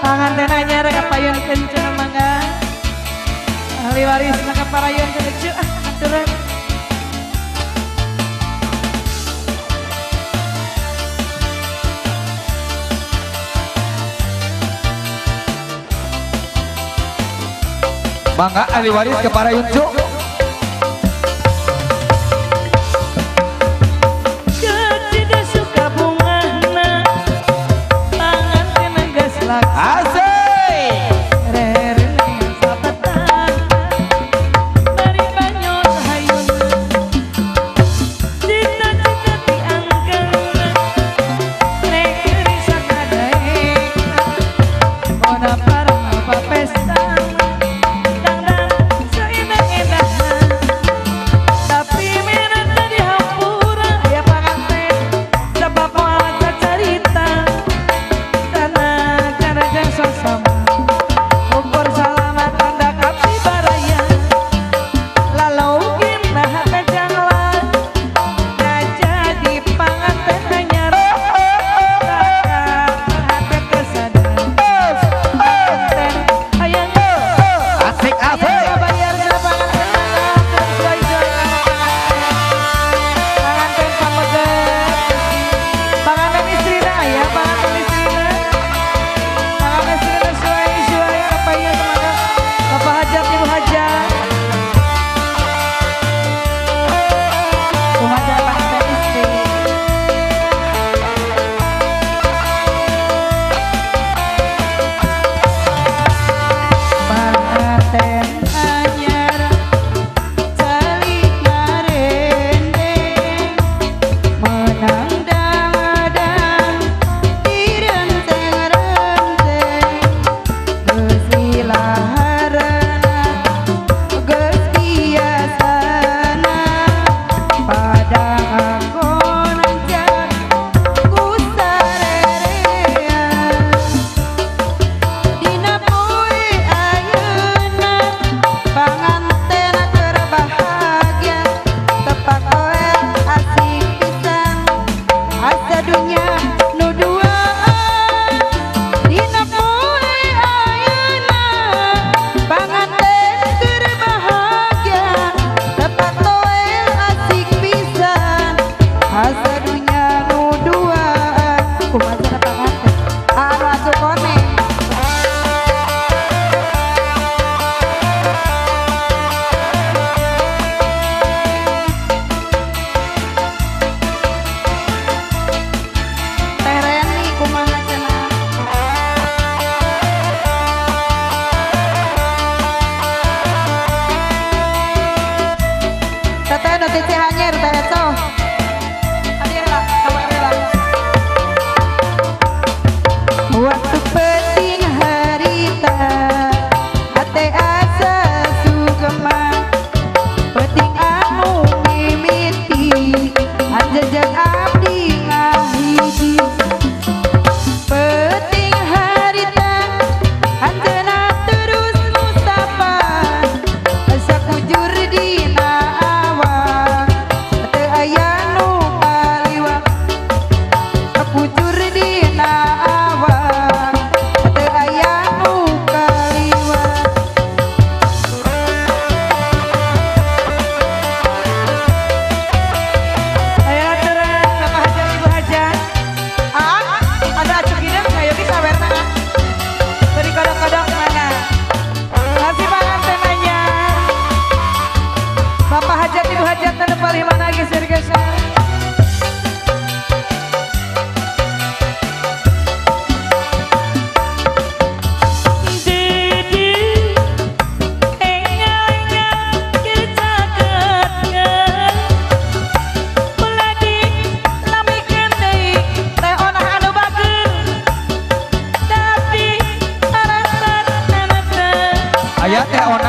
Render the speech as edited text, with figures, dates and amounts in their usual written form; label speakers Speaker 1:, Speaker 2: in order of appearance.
Speaker 1: Panganten anyar kapayun kencana mangga. Ahli waris maka parayun kelucu ah aturan.
Speaker 2: Mangga ahli waris ke parayun cu.
Speaker 1: Tidak suka bungahna panganten geus laksana.
Speaker 2: Asik.
Speaker 1: Rerene sapetan bari banyo hayuna. Cita-cita tiangkeun rek geulis sakadaekna. Ona parang apa pesta. Waktu penting harita hate asa sugema penting anu mimiti anjejak abdi ngahiji penting harita anjeuna terus Mustafa sakujur dina awak teu aya nu kaliwat sakujur dina awak.
Speaker 2: Aya teh ona.